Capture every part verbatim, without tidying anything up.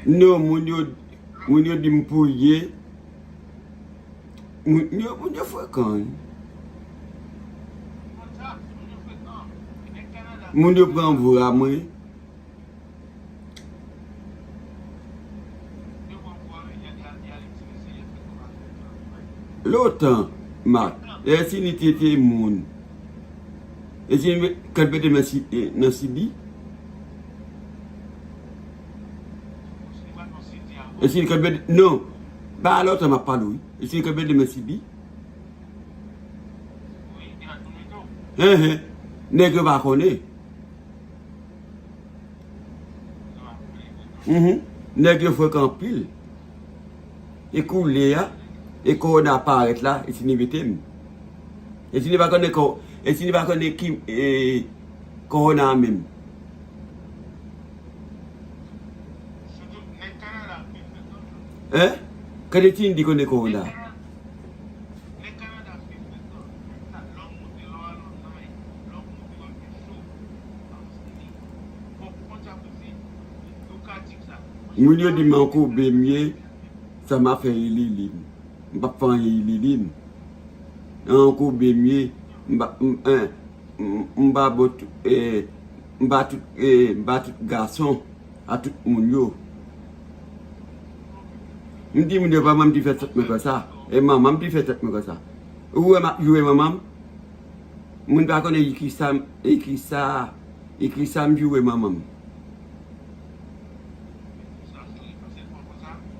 Non, moun yo, moun yo di m pou ye. Moun yo, moun yo frekan, wi. Moun yo pran vwa mwen. Lontan, Mak, Etini te te moun. Etini k ap mete m nan si-, eh, nan sibi. Etini k ap mete, non, pa lontan m ap pale w, wi. Etini k ap mete m nan sibi. Hen, hen. Nèg yo pa konnen. Mhm. Nèg yo frekan anpil. E koulye a, e kowona parèt la, Etini mete m. Etini pa konnen ko-, Etini pa konnen ki, e, kowona a menm. Hein? Kande Etini di konnen kowona. Moun yo di m an koube m ye, sa m ap fè ilili m. M p ap fè anyen ilili m. An koube m ye, m pa, m, en, m, m pa bon tout, eh, m pa tout, eh, m pa tout gason a tout moun yo. M di moun yo pa manm ki fè tèt mwen konsa. E manman m ki fè tèt mwen konsa. Ou wè m ap joure manman m? Moun pa konnen e kisa, e kisa, e kisa m joure manman m.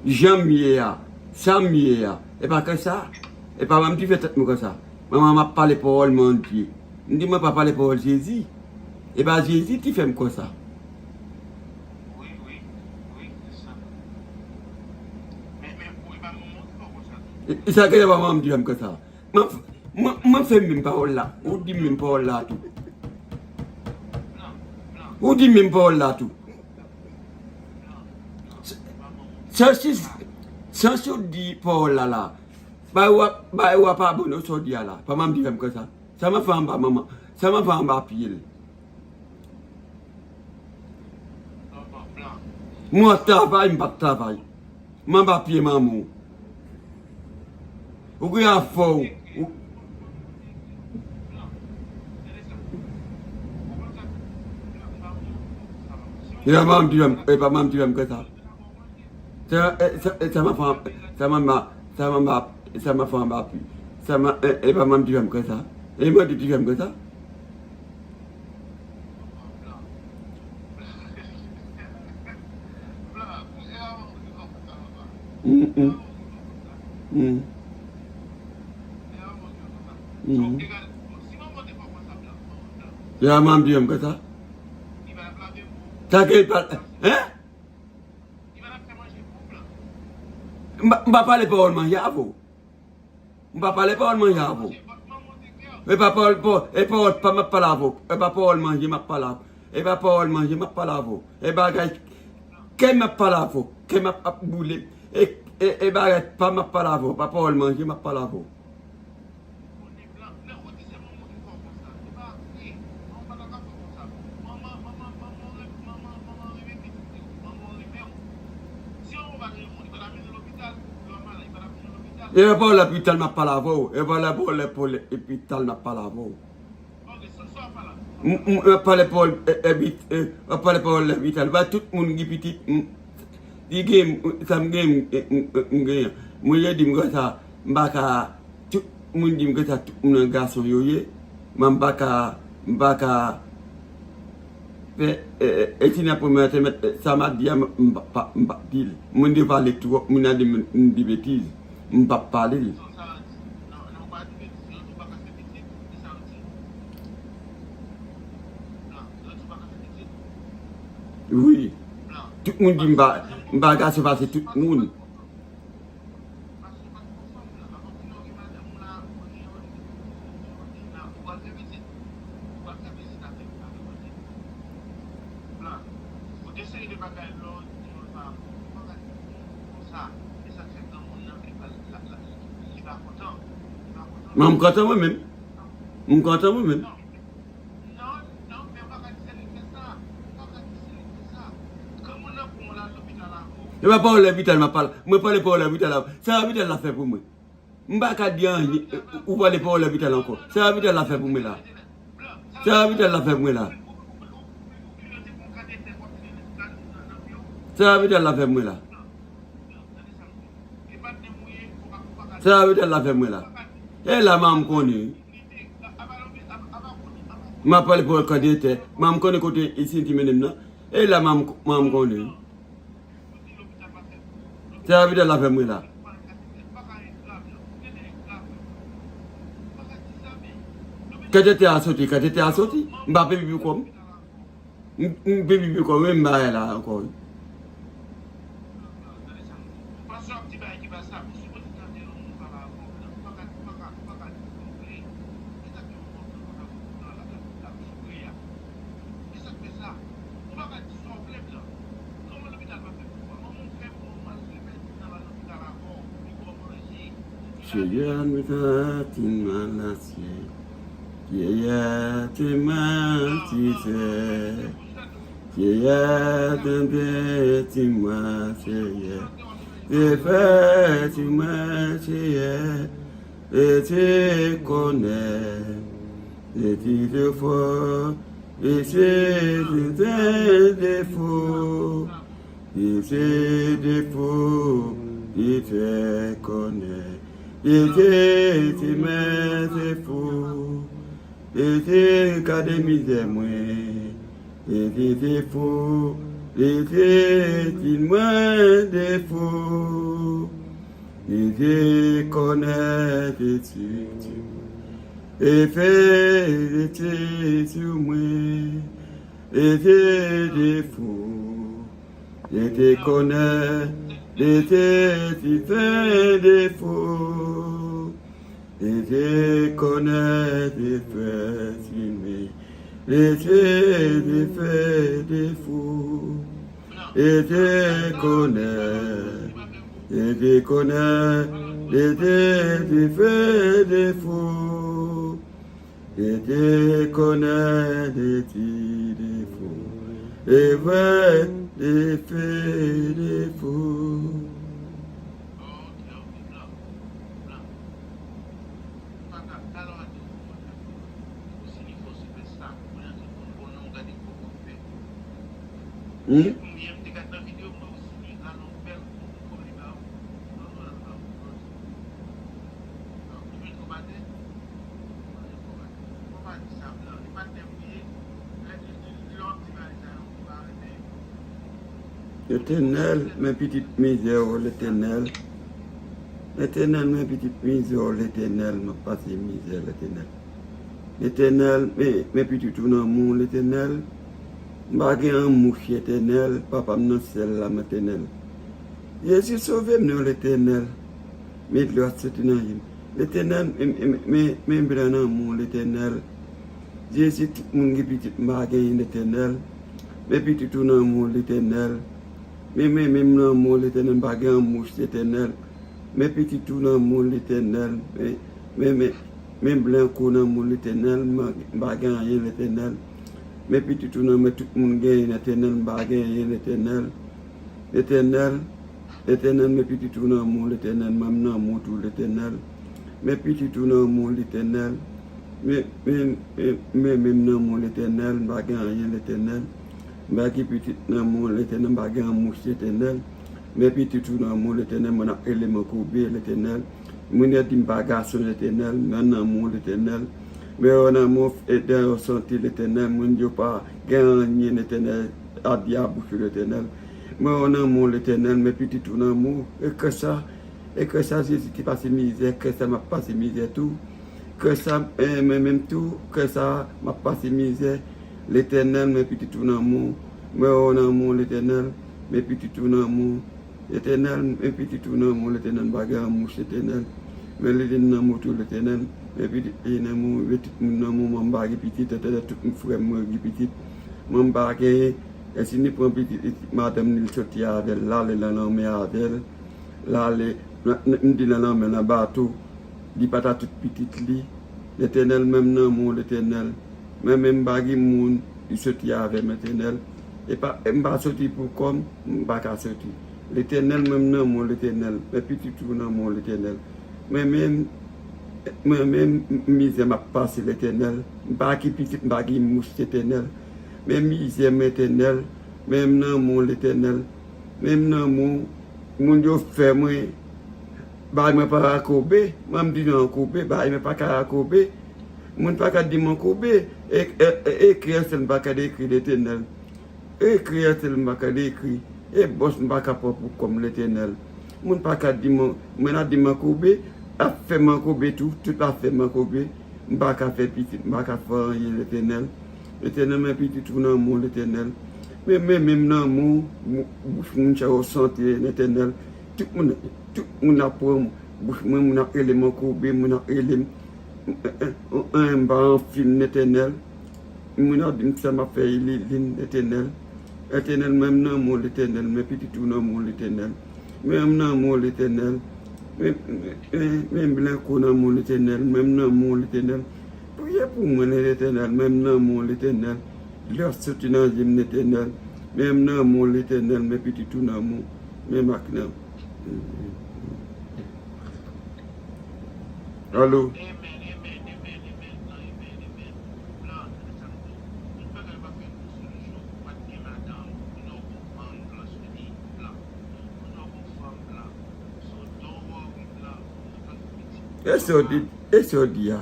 Jan m ye a, sa m ye a, e pa konsa. E pa manman m ki fè tèt mwen konsa. Manman m ap pale pawòl Bondye. M di mwen pa pale pawòl Jezi. E pa Jezi ki fè m konsa. E, e sa ke pa manman m ki fè m konsa. Mwen, mwen, mwen fè menm pawòl la. Ou di menm pawòl la tou. Ou di menm pawòl la tou. Sans, sans, sans ou di pawòl la la. Bay w, bay w pa bon non sa w di a la. Pa manman m ki fè m konsa. Sa m ap fè anba manman. Sa m ap fè anba pye l. Mwen ap travay, m p ap travay. M anba pye manman w. Ou gen afè w. Ou... E pa manman m ki fè m, e pa manman m ki fè m konsa. Sa, e, sa, e, sa m ap fè, sa m ap, sa m ap, sa m ap fè anba pye. Sa m ap, e, e pa manman m ki fè m konsa. E manman m ki fè m konsa. Mm, mm. Mm. Mm. Ya manman m di m konsa. Sa ke pa, hein? M pa, m pa pale pawòl manje avè w. M pa pale pawòl manje avè w. E pa pawòl, pawòl, e pawòl pa m ap pale avè w. E pa pawòl manje m ap pale avè w. E pa pawòl manje m ap pale avè w. E bagay kè m ap pale avè w. Kè m ap, ap boule. E, e, e bagay pa m ap pale avè w. Pa pawòl manje m ap pale avè w. E pa pawòl lopital m ap pale avè w. E pa pawòl lopital m ap pale avè w. M, m, m ap pale pawòl, e, e, bit-, e, m ap pale pawòl lopital. Ba tout moun ki pitit, m, li gen, sa m gen, m, m, m, m gen. Mwen yo di m konsa, m pa ka, tout moun di m konsa, tout moun nan gason yo ye. Mwen m pa ka, m pa ka fè, e, e, e ti nan premye semèn, e, sa m ap di a, m, m pa, pa, m p ap di l. Moun yo pale twòp, moun nan di m, m di betiz. M p ap pale l. Wi. Tout moun di m pa, m pa gason pase tout moun. Men m kontan mwen menm. M kontan mwen menm. Non, non, men w pa ka di se li k fè sa. Ou pa ka di se li k fè sa. Granmoun nan pran w l al lopital avè w. E pa pawòl lòpital m ap pale. Mwen pale pawòl lòpital la. Sa lòpital la fè pou mwen? M pa ka di anyen. Ou pale pawòl lòpital ankò. Sa lòpital la fè pou mwen la? Sa lòpital la fè pou mwen la? Sa lòpital la fè pou mwen la? Sa lòpital la fè pou mwen la? E la m konnen. M ap pale pou kandidè. M konnen kote Cindy mennen m nan. E la m konnen. Se lòpital la fè mwen la. Kantite a soti, kantite a soti. M pa peyi pou kòm. M, m peyi pou kòm, men m bagay la ankò. Seyè, nou tann ti malasye. Seyè, ti malasye. Seyè, tande ti mwen, Seyè. Te fè ti mwen, Seyè. E te konnen. E ti te fò. E se te defo. E se defo. E te konnen. E te ti mwen, te fo. E te gade mizè mwen. E te defo. E te di mwen defo. E te konèt e ti mwen. E fè e te sou mwen. E te defo. E te konèt e te di fè defo. E te konèt e fè simen. E te di fè defo. E te konèt. E te konèt e te di fè defo. E te konèt e ti defo. E vre e fè defo. Hmm? Letènèl, men pitit mizè, o Letènèl. Letènèl, men pitit mizè, o Letènèl, m ap pase mizè, Letènèl. Letènèl, men, men pitit ou nan men w, Letènèl. M pa gen anmou, Letènèl, Papa m nan syèl la, Letènèl. Jezi, sove m non, Letènèl. Men dlo ap soti nan je m. Letènèl, men, men, men, men blan nan men w, Letènèl. Jezi, tout moun gen pitit m pa genyen, Letènèl. Men pitit ou nan men w, Letènèl. Men, men, men m nan men w, Letènèl, m pa gen anmou, Letènèl. Men pitit ou nan men w, Letènèl. Men, men, men, men blan kou nan men w, Letènèl, m pa, m pa gen anyen, Letènèl. Men pitit ou nan men tout moun genyen, Letènèl, m pa genyen, Letènèl. Letènèl, Letènèl, men pitit ou nan men w, Letènèl, men m nan men w tou, Letènèl. Men pitit ou nan men w, Letènèl. Men, men, men, men, men m nan men w, Letènèl, m pa gen anyen, Letènèl. M pa gen pitit nan men w, Letènèl, m pa gen anmou, Letènèl. Men pitit ou nan men w, Letènèl, moun ap rele mwen koube, Letènèl. Moun yo di m pa gason, Letènèl, men nan men w, Letènèl. Men yo nan men w, e dan yo sante, Letènèl, moun yo pa gen anyen, Letènèl, a di a bouch yo, Letènèl. Men yo nan men w, Letènèl, men pitit ou nan men w. E kè sa, e kè sa, Jezi te pase mizè, kè sa m ap pase mizè tou. Kè sa, e, men menm tou, kè sa, m ap pase mizè. Letènèl, men pitit ou nan men w. Men yo nan men w, Letènèl, men pitit ou nan men w. Letènèl, men pitit ou nan men w, Letènèl, m pa gen anmou, Letènèl. Men Letènèl nan men w tou, Letènèl. Men pitit li nan men w, men tout moun nan men w, mwen m pa gen pitit, Letènèl, tout frè m mwen gen pitit. Mwen m pa genyen, e si li pran pitit, pitit madanm li, li soti avè l, l ale nan lanmè avè l. L ale, m, m, m di nan lanmè, nan bato. Li pa ta tout pitit li. Letènèl, men m nan men w, Letènèl. Mwen menm m pa gen moun, li soti avè m, Letènèl. E pa, e m pa soti pou kò m, m pa ka soti. Letènèl, mwen menm nan men w, Letènèl. Men pitit ou nan men w, Letènèl. Mwen menm, mwen menm mizè m ap pase, Letènèl. M pa gen pitit, m pa gen mouch, Letènèl. Men mizè m, Letènèl. Mwen menm nan men w, Letènèl. Mwen menm nan men w, moun yo fè mwen, bay mwen pa koube. Mwen m di nan koube, bay mwen pa ka koube. Moun pa ka di mwen koube. E, e, e, ekri an sèl m pa ka ekri, Letènèl. Ekri an sèl m pa ka ekri. E bòs m pa ka pran pou kò m, Letènèl. Moun pa ka di mwen, mwen ap di mwen koube, ap fè mwen koube tou, tout ap fè mwen koube. M pa ka fè pitit, m pa ka fè anyen, Letènèl. Letènèl, men pitit ou nan men w, Letènèl. Men, men, men m nan men w, bouch moun sa yo sante, Letènèl. Tout moun, tout moun ap pran bouch mwen, moun ap rele mwen koube, moun ap rele m, m pa anfin, Letènèl. Moun ap di m sa m ap fè ililin, Letènèl. Letènèl, men m nan men w, Letènèl, men pitit ou nan men w, Letènèl. Men m nan men w, Letènèl. Men, men, men, men blanko nan men w, Letènèl, men m nan men w, Letènèl. Priye pou mwen, Letènèl, men m nan men w, Letènèl. Lè w soti nan zye m, Letènèl, men m nan men w, Letènèl, men pitit ou nan men w, men Mak nan. Alo. E sa w di, e sa w di a.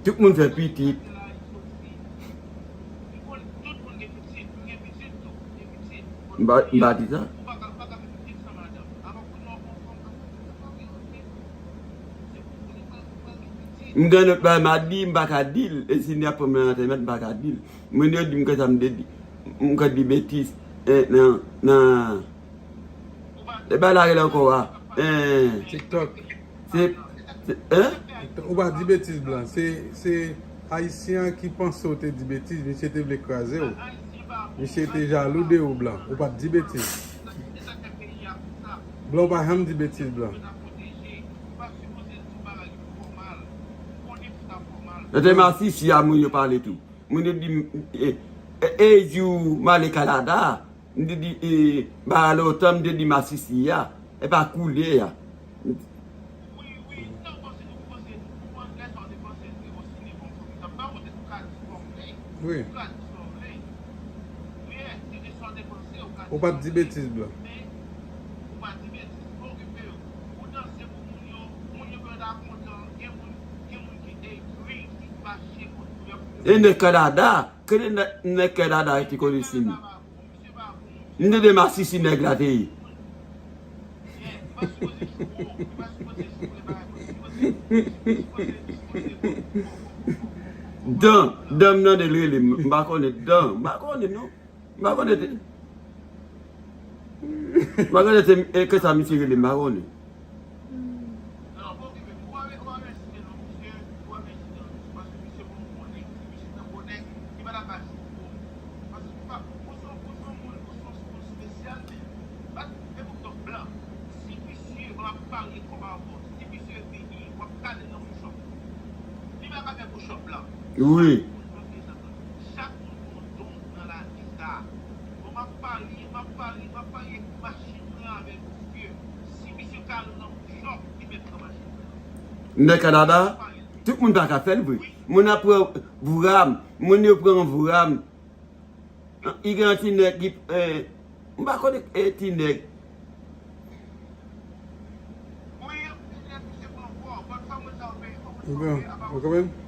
Tout moun fè pitit. M pa, m pa di sa. M gen lòt bagay m a di, m pa ka di l. E si n ap pran m nan antèman, m pa ka di l. Moun yo di m konsa m te di. M ka di betiz. E, nan, nan. E pa la rele ankò a. E. TikTok. Se, se, en? Ou pa di betiz, Blan. Se, se Ayisyen an ki panse w te di betiz. Misye te vle kraze w. Misye te jalou de ou, Blan. Ou pa t di betiz. Blan, ou pa janm di betiz, Blan. Nan te masisi a moun yo pale tou. Moun yo di m, e, e, e, jou m ale Kanada, m te di, e, ba lontan m te di masisi a, e pa koulye a. Wi. Ou pa t di betiz, Blan. E nèg Kanada, kote nèg, nèg Kanada rete kote se li. M tande masisi nèg la te ye. Dan, Dan m tande l rele m, m pa konnen Dan, m pa konnen non. M pa konnen te, m pa konnen te, e, ke sa misye rele m, m pa konnen. Wi. Nèg Kanada, tout moun pa ka fè l vre. Moun ap pran vouram, moun yo pran vouram. Li gen yon ti nèg ki, eh, m pa konnen, eh, ti nèg. Ou gen, ou kanmenm?